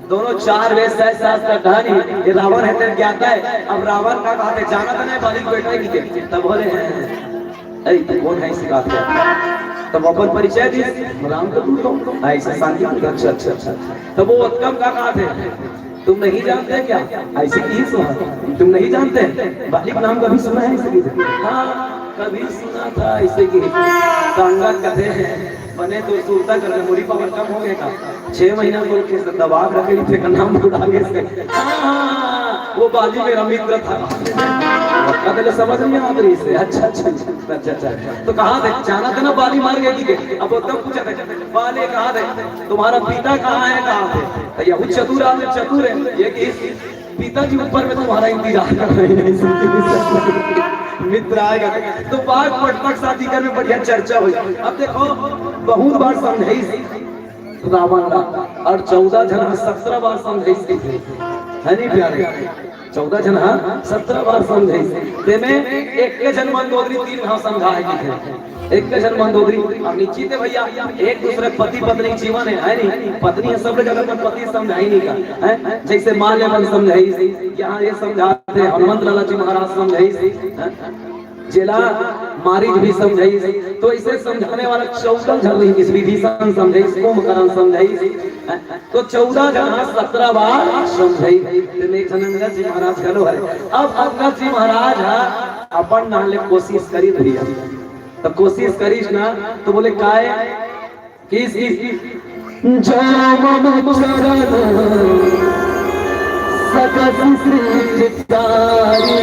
दोनों चार वेद, सै शास्त्र अध्ययन ही, ये रावण हे तेन ज्ञाता है। अब रावण का बात है, जानत नहीं बलि के बेटा हे कि के, तब बोले हैं, "ऐ, तू कौन है इसी बात का?" तब अपन परिचय दिस, "राम तो दूत हो।" ऐसे शांति पूर्वक, "अच्छा, अच्छा, अच्छा।" तब वो उत्तम का बात है, "तुम नहीं जानते क्या?" ऐसे की सुना, "तुम नहीं जानते? बलि का नाम कभी सुना है इसी की?" "हाँ, कभी सुना था इसी की।" तो अंगद कहते हैं, बने तो सुरता कर, memory power कम हो गया था। छह महीना को के दबा के रखे, फिर नाम भुला गए इसके। हाँ, हाँ, हाँ, वो बाली मेरा मित्र था। अब पहले समझ नहीं आ रही इससे। अच्छा, अच्छा, अच्छा, अच्छा, अच्छा। तो कहा थे, जाना था ना, बाली मर गया कि के? अब वो तब पूछा था, "बाली कहा थे, तुम्हारा पिता कहाँ है, कहा थे?" तो ये चतुर आदमी, चतुर है, ये कि पिताजी ऊपर में तुम्हारा इंतजार कर रहे हैं, मित्र आएगा। तो बाघ पटना के साथ इकर में बढ़िया चर्चा हुई। अब देखो, बहुत बार समझाइस रावण ला, और चौदह झन हा सत्रह बार समझाइस, है नहीं प्यारे? चौदह झन हा सत्रह बार समझाइस, तेमे एक झन मंदोदरी तीन घाव समझा है कि एक झन मंदोदरी। अब निश्चित है भैया, एक दूसरे पति पत्नी के जीवन है, है नहीं? पत्नी है, सब लोग अगर अपन पति समझाई नहीं का, है? जैसे माँ ले अपन समझाई, यहाँ ये समझाते हैं, हनुमंत लाला जी महाराज समझाई, है? जेला मारीच भी समझाई, तो इसे समझाने वाला चौदह झन रहिस, विभीषण समझाई, कुंभकर्ण समझाई, है? तो चौदह झन हा सत्रह बार समझाई। तो एक झन अंगद जी महाराज घलो हरे। अब अंगद जी महाराज हा अपन नाम ले कोशिश करी भैया, तो कोशिश करिस ना, तो बोले, "काय?" किस, किस? "जो मम चरण सकस सिरहि तारी,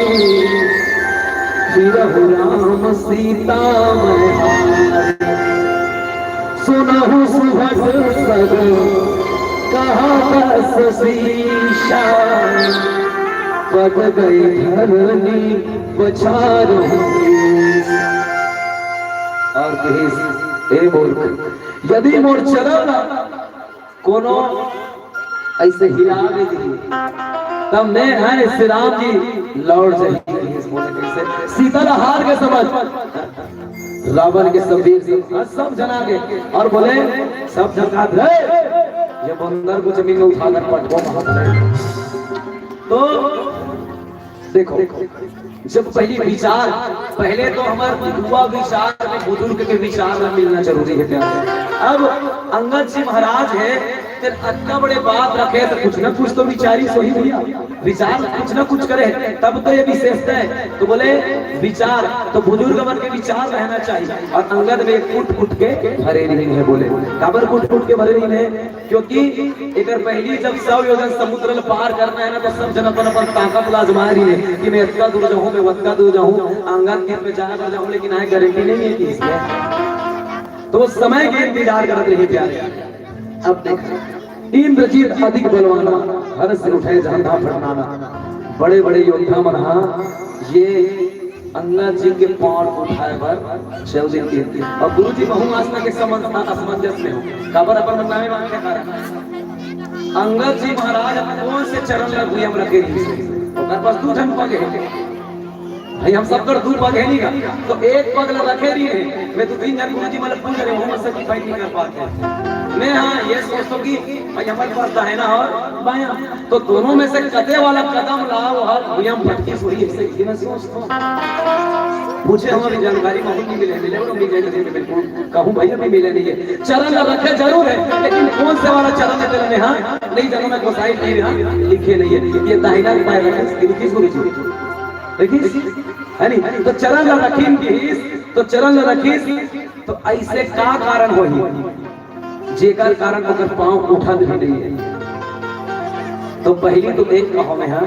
फिरहु राम सीता महँ हारी। सुनहु सुभट सग कहा बस सीसा, पद गए धरनी पछारहु ईसा।" और कहिस, "हे मूर्ख, यदि मोर चरण ला कोनो ऐसे हिला दे दिही, तब मैं, है श्री राम जी, लौट जाही।" कहिस, बोले कैसे? सीता ला हार के समझ, रावण के सब वीर सब, हाँ, सब झन आगे, और बोले, सब झन कहा, "रे, ये बंदर को जमीन में उठाकर पटको महाराज।" तो देखो, जब पहली विचार, पहले तो हमारे युवा विचार में बुजुर्ग के विचार में मिलना जरूरी है प्यारे। अब अंगद जी महाराज है, फिर अतना बड़े बात रखे तो कुछ ना कुछ तो विचारी सही भैया, विचार कुछ ना कुछ करे, तब तो ये विशेषता है। तो बोले विचार तो बुजुर्ग मन के विचार रहना चाहिए, और अंगद में कुट कुट के भरे नहीं है। बोले काबर कुट कुट के भरे नहीं है? क्योंकि एकर पहली जब सौ योजन समुद्र ल पार करना है ना, तो सब जन अपन अपन ताकत ला आजमाए रही है कि मैं इतना दूर जाऊं, मैं उतना दूर जाऊं, अंगद के पे जाए बर जाऊं, लेकिन आए गारंटी नहीं है कि इसमें तो वो समय के इंतजार करत रही प्यारे। अब देख, इंद्रजीत अधिक बलवाना, हर से उठे झंडा फरमाना, बड़े बड़े योद्धा मन हा ये अंगद जी के पांव उठाए बर चल देते। और गुरु जी महू आसना के समझ असमंजस में हो, काबर अपन मन नामे वाक्य कारण। अंगद जी महाराज अब कौन से चरण ला भुइयां में रखे रही? ओकर पास दू ठन पग है भाई, हम सब कर दू पग है नहीं का, तो एक पग ला रखे रही है। मैं तो तीन जन गुरु जी मतलब पूछ रहे हूँ, मैं सर की फाइट नहीं कर पाते। मैं हाँ ये सोचता हूँ कि भाई हमारे पास दाहिना और बायां, तो दोनों में से कते वाला कदम लाओ हर भुइयां में पटकी सोई है, सही मैं सोचता हूँ। पूछे हमारी जानकारी में भी मिले, मिले और भी गए थे बिल्कुल। कहूँ भैया भी मिले नहीं है, चरण ला रखे जरूर है, लेकिन कौन से वाला चरण है तेरे में? हाँ नहीं जानो, मैं गोसाई नहीं रहा, लिखे नहीं है। ये दाहिना पाय रखे, लिखिस गुरु जी, लिखिस है नहीं? तो चरण ला रखिन किहिस, तो चरण ला रखिस, तो ऐसे का कारण होही जेकर कारण ओकर पांव उठत भी नहीं है? तो पहली तो एक कहो में, हाँ,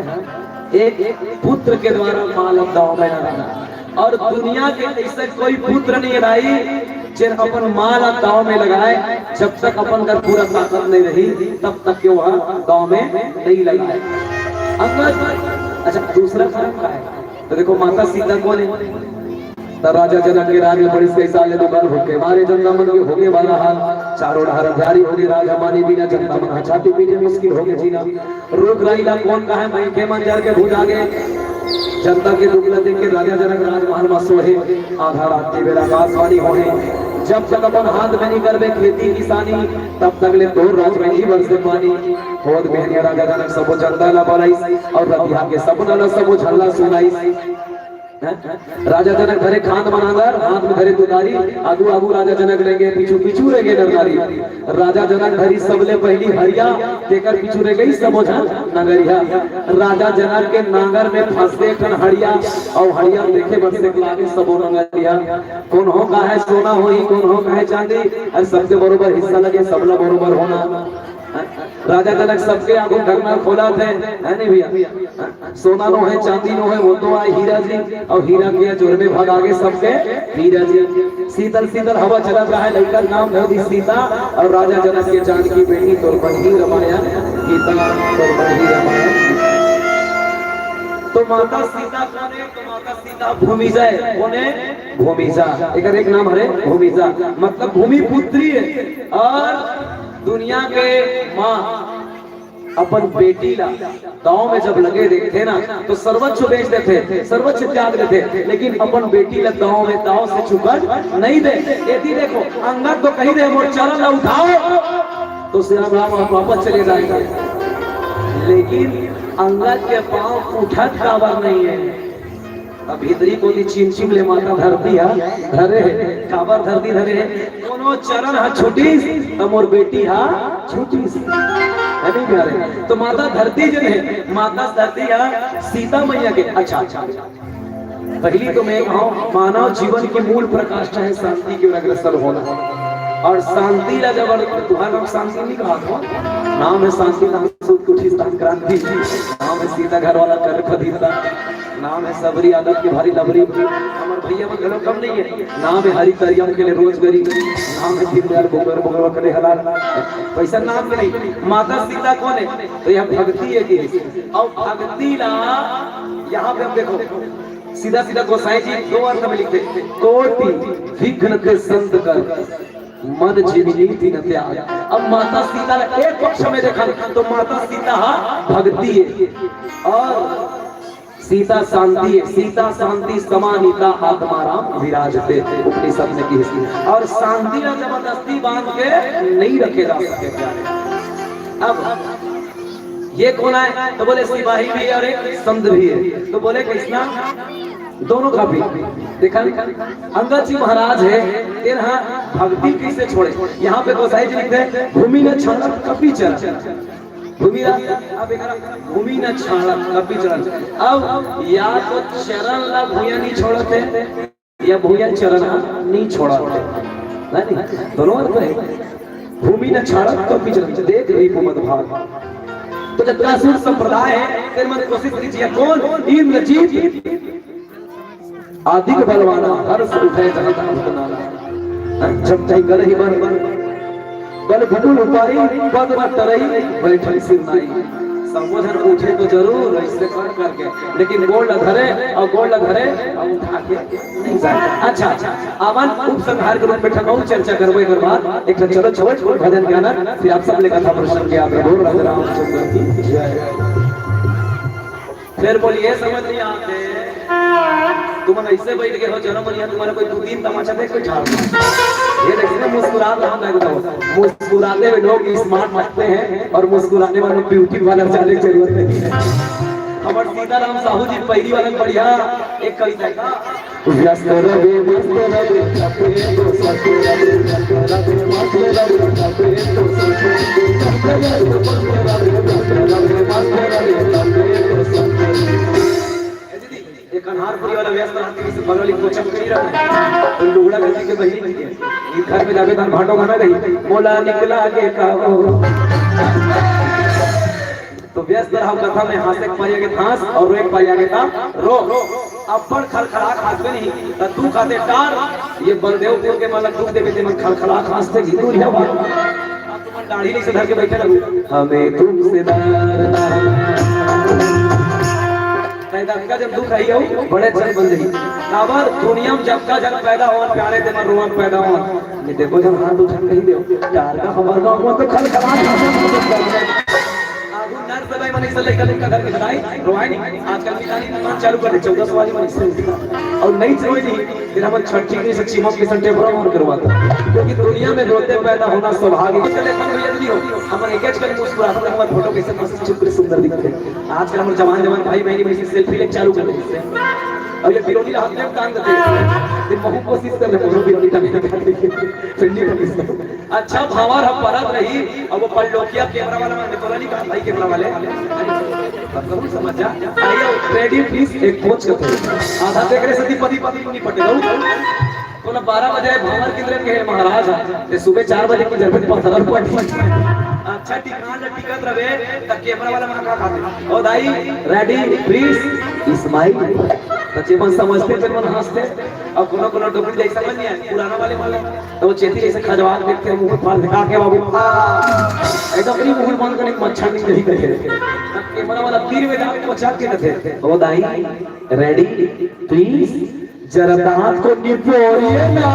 एक पुत्र के द्वारा माँ ला दाव में लगाना, और दुनिया के ऐसे कोई पुत्र नहीं रही जेन अपन माँ ला दाव में लगाए, जब तक अपन कर पूरा ताकत नहीं रही तब तक के वह दाव में नहीं लगाए। अंगद, अच्छा दूसरा कारण का है? तो देखो माता सीता कौन है? त राजा जनक के राज में पड़िस कई साल ले दुकान होके मारे जनता मन के होके बारा हाल। चारों डहर अंधारी होगे राज हमारी बिना जनता मन ह छाती पीटे मुश्किल होगे जीना। रूख राई ला कौन कहे मइनखे मन जर के भुजा गे। जनता के दुख ला देख के राजा जनक राजमहल म सोहे। आधा रात के बेरा आकाशवाणी होहे, जब तक अपन हाथ में नहीं करबे खेती किसानी तब तक ले तोर राज में नहीं बरसे पानी। होत बिहनिया राजा जनक सबो जनता ला बलाइस और रतिहा के सपना ला सबो झल्ला सुनाइस। राजा जनक धरे खांद म नांगर, हाथ में धरे तुतारी, आगू आगू राजा जनक लेंगे, पीछू पीछू लेंगे नरनारी। राजा जनक धरी सबले पहली हरिया, तेकर पीछू रह गई सबो झन नगरिया। राजा जनक के नांगर में फंसे एक ठन हड़िया, और हड़िया देखे बर से लागे सबो नगरिया। कोनो कहे सोना होही, कोनो कहे चांदी, अरे सबके बरोबर हिस्सा लगे, सबला बरोबर होना। राजा जनक सबके आगू ढकना खोला थे, है नहीं भैया? सोना नो है, चांदी नो है, वो तो आए हीरा जी, और हीरा के जोर में भगा के सबके हीरा जी। शीतल शीतल हवा चलत रहा है, लड़का नाम धर दी सीता, और राजा जनक के जानकी बेटी तोर बनही रामायण गीता, तोर बनही रामायण गीता। तो माता सीता कौन है? तो माता सीता भूमिजा है। कौन है? भूमिजा। एकर एक नाम हरे भूमिजा, मतलब भूमि पुत्री है। और दुनिया के माँ अपन बेटी ला दाव में जब लगे देखथे ना, तो सर्वस्व बेच देथे, सर्वस्व त्याग देथे, लेकिन अपन बेटी ला दाव में दाव से चुकन नहीं दे। यदि देखो, अंगद तो कही रहे, "मोर चरण ला उठाओ," तो श्री राम वापस चले जाएंगे, लेकिन अंगद के पांव उठत काबर नहीं है? अब भीतरी कोती चिमचिम ले माता धरती हा धरे हे, काबर धरती धरे हे? कोनो चरण हा छूटिस, त मोर बेटी हा छूटिस। है नहीं प्यारे? तो माता धरती जन है, माता धरती हा सीता मैया के। अच्छा, अच्छा, पहली तो मैं कहूँ, मानव जीवन की मूल पराकाष्ठा है शांति की ओर अग्रसर होना। और शांति ला जब तुम्हारा नाम शांति नहीं कहा था, नाम है शांति, नाम सूत उठी, नाम क्रांति, नाम है सीता घर वाला कर फदीता। नाम है सबरी आदत के भारी लबरी। हमर भैया मन घलो कम नहीं है। नाम है हरि करियम के लिए रोज गरी। नाम है दीनदयाल बोगर बोगर करे हलाल। पैसा नाम के नहीं। माता सीता कौन है? तो यह भक्ति है कि, और भक्ति ला यहाँ पे हम देखो, सीधा सीधा गोसाई जी दो अर्थ में लिखते, कोटि विघ्न ते संत कर मन जिम नीति न त्याग। अब माता सीता ला एक पक्ष में देखा तो माता सीता हा भक्ति है और सीता शांति है। सीता शांति समाहिता आत्माराम विराजते, उपनिषद में की हिस्ट्री। और शांति ला जबरदस्ती बांध के नहीं रखे जा सकते प्यारे। अब ये कोन आय? तो बोले, सिपाही भी है और एक संत भी है। तो बोले, किसना? दोनों का भी। देखा, अंगद जी महाराज है, तेन हा भक्ति कइसे छोड़े? यहाँ पे गोसाई जी लिखते हैं, भूमि न छाड़त कपि चरण। भूमि न, अब एकरा, भूमि न छाड़त कपि चरण। अब या तो चरण ला भुइयां नहीं छोड़त है, या भुइयां चरण ला नहीं छोड़त है। है नहीं? दोनों अर्थ है। भूमि न छाड़त कपि चरण, देख रिपु मद भाग। तो जब का सुर संप्रदाय है, तेन मन कोशिश कीजिए, कोन? इंद्रजीत। अदिग बलवाना, हर्ष उठे जहाँ तहाँ भुतनाना। जब तई गलही बल, बल भुकुल उपाई, पद न टरही, बैठल सिर नाई। संबोधन उठे तो जरूर ऐसे कर करके, लेकिन गोड़ ल धरे और गोड़ ल धरे और उठा के नहीं जाए। अच्छा, अपन उपसंहार के रूप में ठन अउ चर्चा करबो एक बार। एक ठन चलो छोड़, छोड़ भजन गाना, फिर आप सब ले कथा प्रसंग के आगे बोल राजा रामचंद्र की जय। फिर बोलिए, समझ नहीं आते। तुम ऐसे बैठ गए हो, जन्म लिया, तुम्हारा कोई दो तीन तमाचा देख, कोई ठार नहीं। ये देखिए ना, मुस्कुरा रहा है एकदम। मुस्कुराते हुए लोग स्मार्ट लगते हैं और मुस्कुराने वालों ब्यूटी पार्लर जाने की जरूरत नहीं है। हमारे सीताराम साहू जी पहली वाला बढ़िया एक कविता है। व्यस्त रहे, मस्त रहे, तबे तो सत रहे, व्यस्त रहे, मस्त रहे, तबे तो सत रहे, व्यस्त रहे, मस्त रहे, तबे तो सत रहे। ए दीदी, ये कन्हारपुरी वाला व्यस्त रहती है, बगल वाली कोचम करी रहा है। तो लुगड़ा गंजी के बहिनी नहीं है। ये घर में जाबे तन भांडो खाना गई, मोला निकला के का हो। तो व्यस्त रहा कथा में, हंसे के पाई आगे त हंस और रोए के पाई आगे त रो। अब्बड़ खलखला के हंसबे नहीं, त तू कहते टार, ये बलदेवपुर के मन ला दुख देबे ते मन खलखला के हंसथे, दूरिहा बात। अब तुमन दाढ़ी नहीं से धर के बैठे रहू, हमें तुमसे डरना है। तै दतका जब दुख रही हो, बड़े जन बन रही। काबर दुनिया में जब का जन पैदा होवन, प्यारे ते मन रोवन पैदा होवन। ये देखो जन हाथ उठा नहीं दे, टार का हमार गाँव में तो खलखला के हंसथे। आगू नर सदाई मनीष से लइका लइका घर के सदाई रोवाई नहीं। आजकल मितानी दुकान चालू कर दे, चौदह सौ वाली मनीष से। और नहीं रोई नहीं, फिर हम छठी के से चीमक के संटे बड़ा और करवाता। क्योंकि दुनिया में रोते पैदा होना सौभाग्य। चले अपन भैया दीदी हो, हम एक एक कर मुस्कुराते हैं, हमारे फोटो कैसे मस्त चित्र सुंदर दिखते हैं। आजकल हमारे जवान जवान भाई बहनी वैसे सेल्फी ले चालू कर देते हैं। और ये बिरोली हाथ में काम करते हैं। ये बहुत कोशिश कर रहे हैं, बिरोली का नहीं करते। फिर नहीं करते। अच्छा, भावर हम परत रही, अब वो परलोकिया कैमरा वाला मन तोला नहीं कहा भाई, कैमरा वाले। अब जरूर समझ जा। आइए, रेडी प्लीज, एक कोच करते हैं। आधा देख रहे सती पति पति नहीं पटे, रहू, रहू। तो ना बारह बजे भावर किंद्रन के महाराज है, ते सुबह चार बजे की जरूरत पत्थर पड़ी। अच्छा, ठिकान टिकट रहे, त कैमरा वाला मन का खाते। ओ दाई, रेडी प्लीज, स्माइल। त जेमन समझते, जेमन हंसते, और कोनो कोनो डोकरी जैसा मन नहीं है, पुराना वाले वाला। तो वो चेती जैसे खजवार देखते हैं, मुंह फाड़ दिखा के बाबू, आ, एकदम नहीं मुंह बंद करके मच्छर नहीं कहीं कहे। तब कैमरा वाला तीर में जाके पहुंचा के रखे। ओ दाई, रेडी, प्लीज, जरा दांत को निपोरिए ना।